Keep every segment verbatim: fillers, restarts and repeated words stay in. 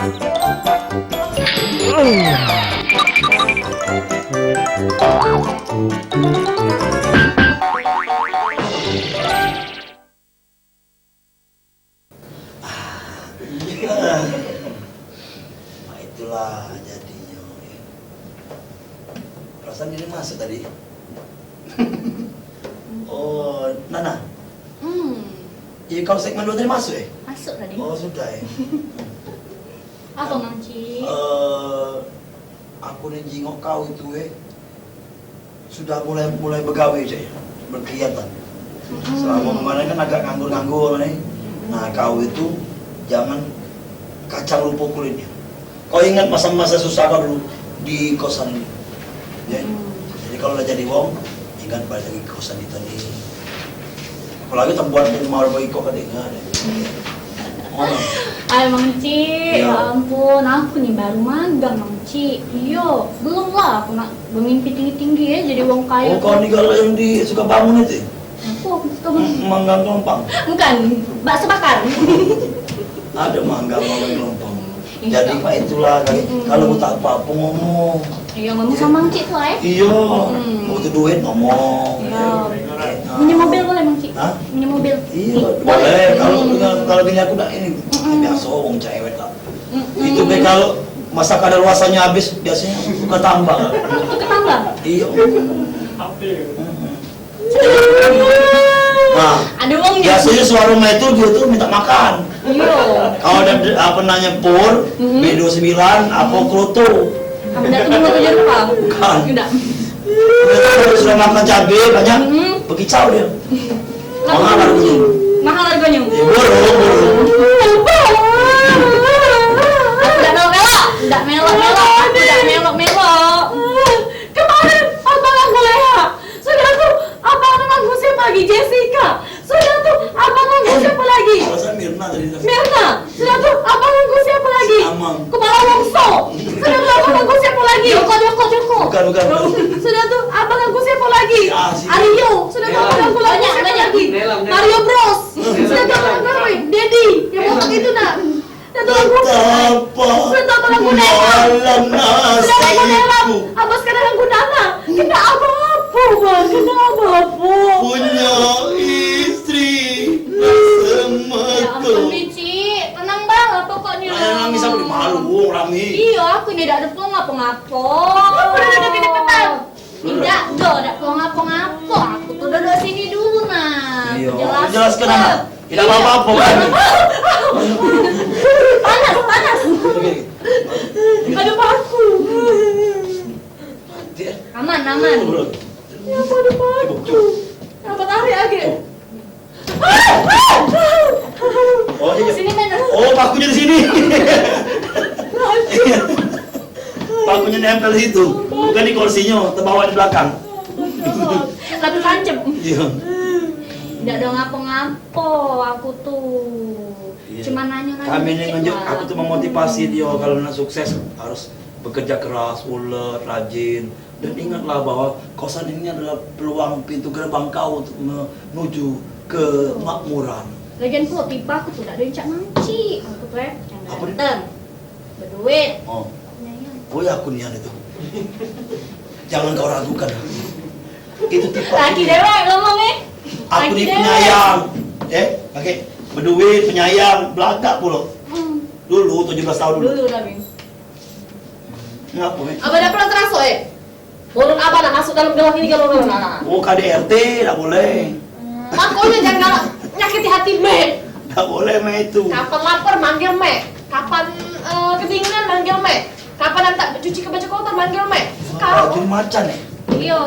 Nah, itulah jadinyo. Perasaan dio masuk tadi. Oh, Nana. Hmm. Iyo, kau segmen dua tadi masuk, eh? Masuk tadi. Oh, sudah, eh. Apo, Mang Cik? Eh, aku ni jingok kau itu, eh. Sudah mulai, mulai begawe, Cik, berkegiatan. Mm-mm. Selama kemarin kan agak nganggur-nganggur ni. Mm-mm. Nah, kau itu jangan kacang lupo kulitnyo. Kau ingat masa-masa susah kau dulu di kosan ini? Ya. Mm. Jadi, kalau lah jadi wong, ingat balik lagi ke kosan kita ni. Apolagi tempat rumah bagi kau kan ingat. Mana? Ay, Mang Cik, ya. Ya ampun, aku ni baru magang, Mang Cik. Iyo, belum lah aku nak bermimpi tinggi-tinggi, ya, jadi wong kayo. Oh, kau ni galak yang di Sukabangun itu? Aku, aku suka banget. Manggang kelompang? Bukan, bakso bakar. Ada manggang, manggang kelompang. Iya. Jadi, Pak, itulah kali. Mm-mm. Kalau aku tak apa-apa ngomong. Iya, ngomong sama Encik tu, eh. Iya. Mm-mm. Waktu duit ngomong. Iya. Ah. Punya mobil boleh, Mang Cik? Hah? Punya mobil? Iya, boleh. Kalau, mm, kalau bini aku nak ini, mm-mm, biasa wong cewek lah. Mm-mm. Itu be kalau masa kadaluarsanya habis, biasanya suka tambah. Itu ketambah? Iya. Mm-mm. Nah, ada wong ni. Biasanya suara rumah itu dia tuh minta makan. Iya. Kalau ada, apa namanya, pur, mm-mm, B dua sembilan, apa, mm, keloto. Kamu dah tunggu tujuh rupa? Bukan. Tidak. Dia tuh sudah makan cabe banyak, mm-mm, bekicau dia. Mahal harganya. Mahal harganya. Ya, burung, burung. Aku dak melok-melok. Dak melok-melok. Aku dak melok-melok. Kemarin abang aku Leha. Sudah tu, abang aku siapa lagi? Jessica. Sudah tu, abang aku siapa lagi? Alasan Mirna tadi tu. Mirna. Sudah tu, abang aku siapa lagi? Amang. Kepala Wongso. Sudah tu, abang aku siapa lagi? Joko, Joko, Joko. Bukan, bukan, bukan. Sudah tu, abang aku siapa lagi? Ah, si Aryo. Sudah tu, Nelam. Abang aku lagi siapa lagi? Nelam, Nelam. Mario Bros. Nelam. Sudah tu, abang aku Dedi. Yang botak itu, nak. Sudah tu, abang aku. Betapa sudah tu, abang aku Nelam. Malam nasibku. Sudah tu, abang aku Nelam. Abang sekarang aku Nana. Kena apa-apa, Bang? Kena apa-apa? Punya istri. Ya ampun, Bicik. Tenang, Bang, lah pokoknyo. Jangan nangis, aku di malu, wong rame. Iyo, aku ni dak ada pengapa-ngapa. Aku dah duduk di petang. Indak, dak, dak pengapa-ngapa. Aku tu duduk sini dulu, nah. Iyo, jelaskan, Nana. Tidak apa-apa, kan? Panas, panas. Oke, oke. Ada paku. Aman, aman. Ya, ada paku. Apa tarik lagi? Oh, iya. Sini, men. Oh, pakunya di sini. Pakunya nempel di situ. Bukan di kursinya, terbawa di belakang. Satu tancep. Iya. Ndak ada ngapa-ngapa aku tuh. Iya. Cuma nanya-nanya. Kami ni dikit nunjuk, lah. Aku tuh memotivasi dia kalau nak sukses harus bekerja keras, ulet, rajin. Dan ingatlah bahwa kosan ini adalah peluang pintu gerbang kau untuk menuju kemakmuran. Lagian pula tipe aku tu dak doyan cak mancik. Aku tu, eh, yang ganteng. Beduit. Oh. Penyayang. Oh ya, aku nian itu. Jangan kau ragukan. Itu tipe aku. Laki dewek ngomong, eh. Aku ni penyayang. Eh, oke. Beduit, penyayang, belagak pula. Hmm. Dulu, tujuh belas tahun dulu. Dulu, tapi. Ngapa, eh? Abang dah pernah terasa, eh? Mulut abang nak masuk dalam gelang ini, gelang, gelang, nah, nah. Oh, K D R T dak boleh. Makonyo jangan galak nyakiti hati mek. Dak boleh mek itu. Kapan lapar, manggil mek. Kapan, eh, kedinginan, manggil mek. Kapan nak cuci ke baju kotor, manggil mek. Sekarang. Baju macan, eh? Iyo.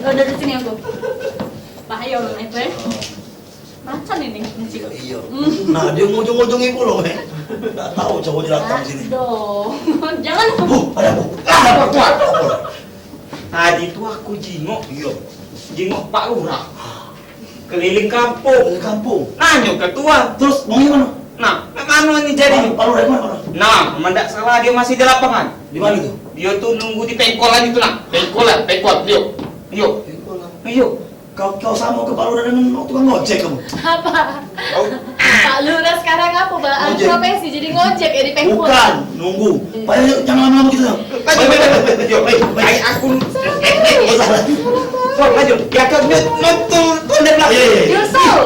Oh, dari sini aku. Bahaya orang itu, eh. Macan ini, Cik. Iya. Hmm. Nah, dia ngujung-ngujungi pulo, eh. Ndak tahu cowok jelantang sini. Aduh. Jangan. Uh, ada apa? Ah, ada apa? Ada apa? Tadi tu aku jingok. Iya. Jingok Pak Lurah. Keliling kampung. Keliling kampung. Nanyo ketua. Terus, mau gimana? Nah, mak mano ni jadi? Pak Lurah, Pak Lurah. Nah, men dak salah dia masih di lapangan. Di mana tu? Dia tu nunggu di pengkolan itu, nah. Pengkolan, pengkol, dia. Yo. Pengkolan. Yo. Kau, kau samo ke Pak Lurah dengan tukang ojek kamu? Apa? Kau Pak Lurah Sekarang apa, Bang? Anu profesi jadi ngojek ya di Pengkol? Bukan, nunggu. Baik, yuk, jangan lama-lama gitu. Baik, baik, baik, baik. Yuk, baik, baik. Aku. Eh, eh, eh, salah. Bang, lanjut. Ya, kau nyut, nyut, tuh, tuh, dia bilang. Iya, iya, iya. Nyusul.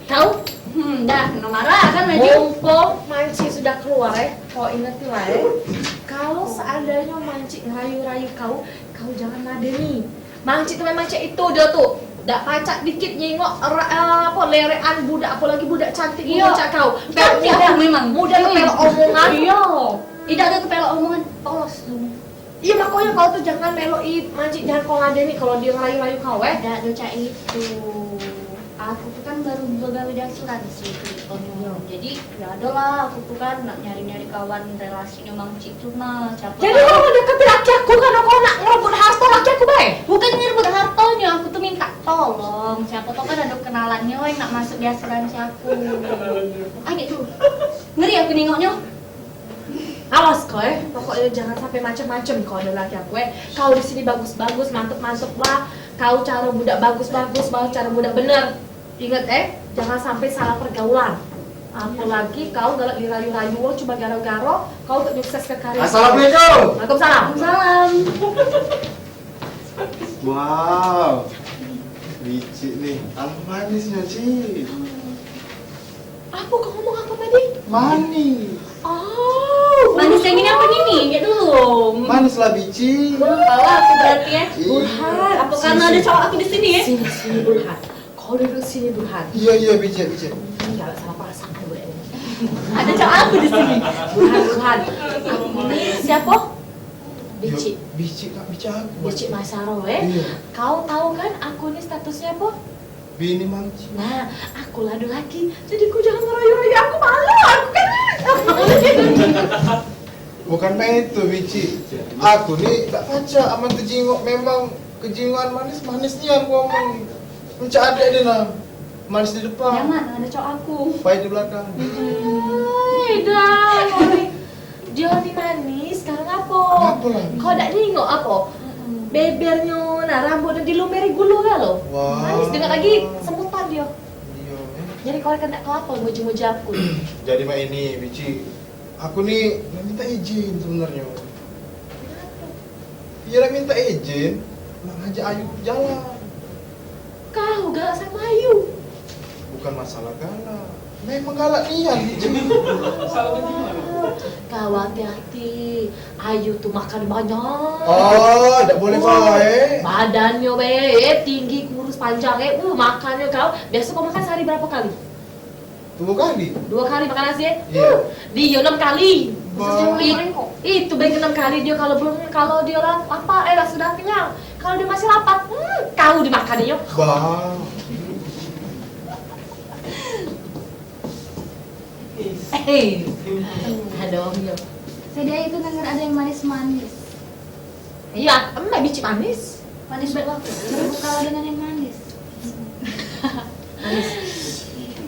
Kau? Hmm, dah, kena marah kan, Maju? Mumpung Manci sudah keluar, eh. Kau inget lah, eh. Kalau seandainya Manci ngerayu-rayu kau, kau jangan ladeni. Manci tu memang cak itu dia tu. Dak pacak dikit nyingok ra- eh, apa, lerean budak, apalagi budak cantik. Iyo. Macam kau. Cantik aku memang. Mudah kepelok omongan. Iyo. Idak ada kepelok omongan. Polos tu. Iyo, makanya kau tu jangan melok i Manci, jangan kau ladeni kalau dia ngerayu-rayu kau, eh. Dak ada cak itu. Aku tu kan baru begawe di asuransi ceritanya. Iyo. Jadi, ya adalah aku tu kan nak nyari-nyari kawan relasi. Memang cik tu nah, siapa tahu. Jadi kau mau deketin laki aku karena kau nak ngerebut harta laki aku bae? Bukan ngerebut hartanya, aku tu minta tolong. Siapa tahu kan ada kenalannya yang nak masuk di asuransi aku. Agak tu. Ngeri aku nengoknya. Awas kau, eh, pokoknya jangan sampai macem-macem kau ada laki aku, eh. Kau di sini bagus-bagus, mantep-mantep lah. Kau cara budak bagus-bagus, baru cara budak bener. Inget, eh, jangan sampai salah pergaulan. Apalagi kau galak dirayu-rayu wong cuma gara-gara kau tak nyukses ke karir. Assalamualaikum. Waalaikumsalam. Salam. Wow, bicik nih. Alah, manisnya, Ci. Apa kau ngomong apa tadi? Manis. Oh, manis yang ini apa ini? Kayak dulu. Manis lah, bicik. Alah, aku berarti ya. Ih. Burhan. Apa karena ada cowok aku di sini ya? Sini, sini, Burhan. Kau duduk sini, Burhan. Iya, iya, bicik, bicik. Ini galak salah pasang kau budak ini. Ada cowok aku di sini. Burhan, Burhan. Aku ini siapa? Bicik. Yo, bicik, Kak, bicik aku. Bicik Masaro, eh? Iya. Kau tahu kan aku ini statusnya apa? Bini Manci. Nah, aku lah ada laki. Jadi kau jangan ngerayu-rayu aku, malu aku kan. Bukan main itu, bicik. Aku ni tak pacak aman kejingok, memang kejingokan manis, manis nian aku aman. Mencak adek dia nah. Manis di depan. Yang mana? Ada cowok aku. Pahit di belakang. Hei, dah, oi. Dia ni manis, sekarang apa? Kenapa lah? Kau dak nengok apa? Mm-mm. Bebernyo, nah, rambutnyo dilumeri gulu galo. Wah. Manis, dengar lagi semutan dia. Iya, eh. Jadi kau kena ke apa, nguji-nguji aku? Jadi mak ini, bicik. Aku ni nak minta izin sebenarnya. Kenapa? Iya, nak minta izin, nak ngajak Ayu jalan. Kau galak sama Ayu? Bukan masalah galak. Memang galak nian, bicik. Kau hati-hati. Ayu tu makan banyak. Oh, dak boleh bae. Badannyo bae, eh, tinggi, kurus, panjang, eh. Uh, makannyo kau. Biasa kau makan sehari berapa kali? Dua kali. Dua kali makan nasi, eh? Iya. Uh, dia enam kali. Bah. It- itu bae enam kali dia kalau belum, kalau dia lah lapar, eh, lah sudah kenyang. Kalau dia masih lapar, hmm, kau dimakan dia. Bah. Eh, ada orang dia. Saya itu dengar ada yang manis-manis. Iya, emak bicik manis. Manis banget. Terus kalau dengan yang manis. Manis.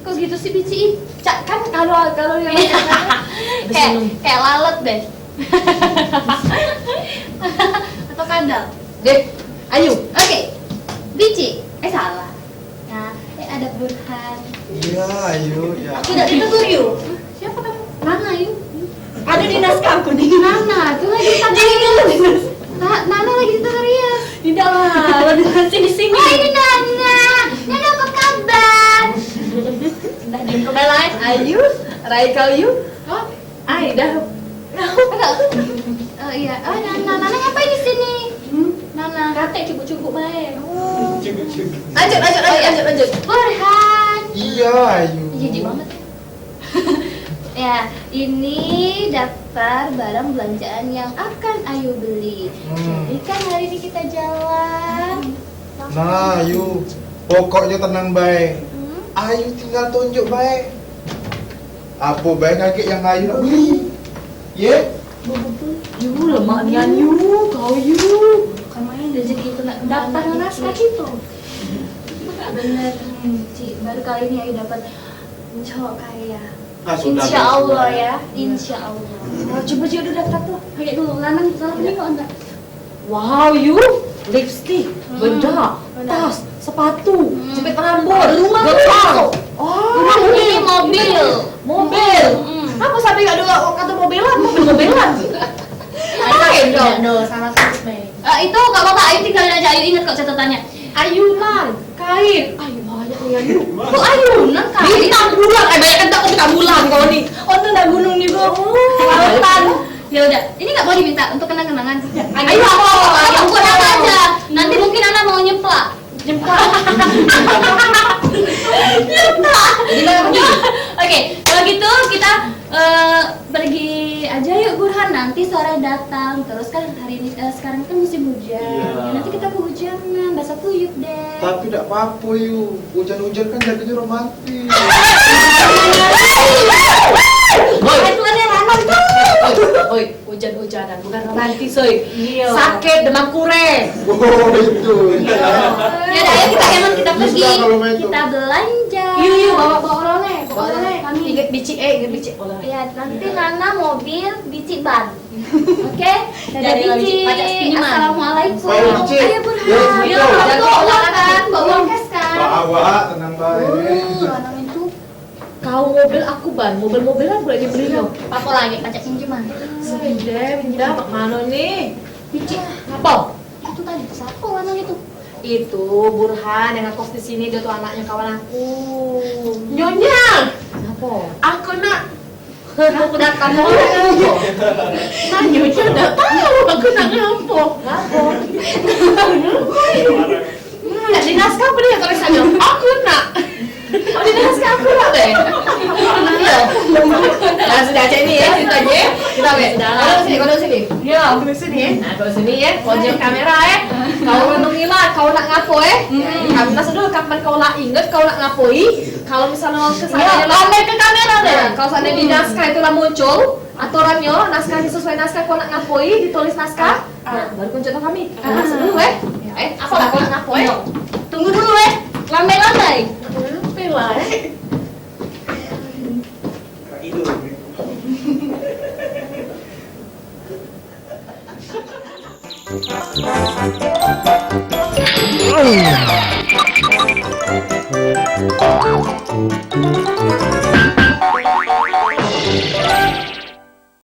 Kok gitu sih, bicik? Cak, kan kalau, kalau yang kayak, kayak lalat deh. Atau kadal? Deh, Ayu. Oke. Bicik. Eh, salah. Nah, eh, ada Burhan. Iya, Ayu, ya. Aku tidak ditegur, Yu. Siapa kamu? Nana, Yu. Ada di naskah aku nih. Nana, tuh lagi di naskah. Ta- Nana lagi di Tata Rias. Tidak lah, lebih sini, sini. Oh, ini Nana. Nana, apa kabar? Dah, jangan kau belain. Ayu, Rai kau, Yu. Hah? Ai, dah. Oh, iya. Oh, Nana, Nana ngapain di sini? Hmm? Nana. Kate cukup-cukup bae. Oh. Lanjut, lanjut, lanjut, lanjut, lanjut. Burhan. Iya, Ayu. Iya, jijik banget. Ya, ini daftar barang belanjaan yang akan Ayu beli. Hmm. Jadi kan hari ini kita jalan. Nah, Ayu, pokoknya tenang bae. Hmm? Ayu tinggal tunjuk bae. Apa bae kagek yang Ayu nak beli. Ye? Yu, lemak nian, Yu, kau, Yu. Bukan main rezeki tu nak kemana. Daftar naskah itu. Bener, hmm, Cik. Baru kali ini Ayu dapat cowok kaya. Ah, sudah, insya Allah, sudah. Ya, insya Allah. Nah, coba Cik udah daftar tuh. Kayak dulu, lanang salah tengok enggak? Wow, Yu, lipstick, hmm, bedak, bedak, tas, sepatu, hmm, jepit rambut, rumah, gelang. Oh, rumah, Bintang bulan, eh, banyak kentak kau bintang bulan kau ni. Oh, tu nak gunung juga. Lautan. Ya udah, ini nggak mau diminta untuk kenang-kenangan. Ayo, apa, apa, apa, apa, apa aja. Nanti mungkin Ana mau nyeplak. Nyeplak. Nyeplak. Oke, kalau gitu kita, eh, pergi aja yuk, Burhan. Nanti sore datang. Terus kan hari ini, eh, sekarang kan musim hujan. Iya. Ya, nanti kita kehujanan, basah kuyup deh. Tapi dak apa-apa, yuk. Hujan-hujan kan jadinya romantis. Oi. Oi, oi, hujan-hujanan bukan romantis, oi. Iya. Sakit, demam kureh. Oh, itu. Iya. Ya udah, ayo kita, emang kita pergi. Kita belanja. Iya, iya, bawa, bawa oleh-oleh, bawa oleh-oleh kami. Ingat bicik, eh, ingat bicik oleh. Ya, nanti Nana mobil, bicik ban. Oke, dadah. Jadi, bicik. Pacak pinjaman. Assalamualaikum. Ayo, bicik. Ayo, Burhan. Ya, assalamualaikum. Jaga uang kan, bawa uang cash kan. Bawa, tenang bae. Uh, anak itu. Kau mobil, aku ban, mobil-mobilan pula dibeli kau. Apa lagi pacak pinjaman? Sudah, pindah, mak mano ni? Bicik. Apa? Itu tadi, siapa anak itu? Itu Burhan yang ngekos di sini, dia tuh anaknya kawan aku. Nyonya! Kenapa? Aku nak. Aku datang mau ngapa? Nah, Nyonya dah tahu aku nak ngapa. Ngapa? Nak di naskah apa dia tulisannya? Aku nak. Oh, di naskah aku nak deh. Iya. Nah, sudah cak ni ya ceritanya. Kita weh. Sudah lah. Kau duduk sini, kau duduk sini. Ya. Kau duduk sini. Nah, kau sini ya. Kau jauh kamera ya. Kau renungilah, kau nak ngapo eh? Kami masuk dulu kapan kau lah inget kau nak ngapoi. Kalau misalnya ke sana ya, lah. Pandai ke kamera deh. Nah, kalau sana di naskah itu lah muncul aturannyo, naskah ni sesuai naskah kau nak ngapoi, ditulis naskah. Nah, baru kunci kami. Masuk dulu eh. Eh, apa lah kau nak ngapoi? Tunggu dulu eh. Lambai-lambai. Lambai lah eh.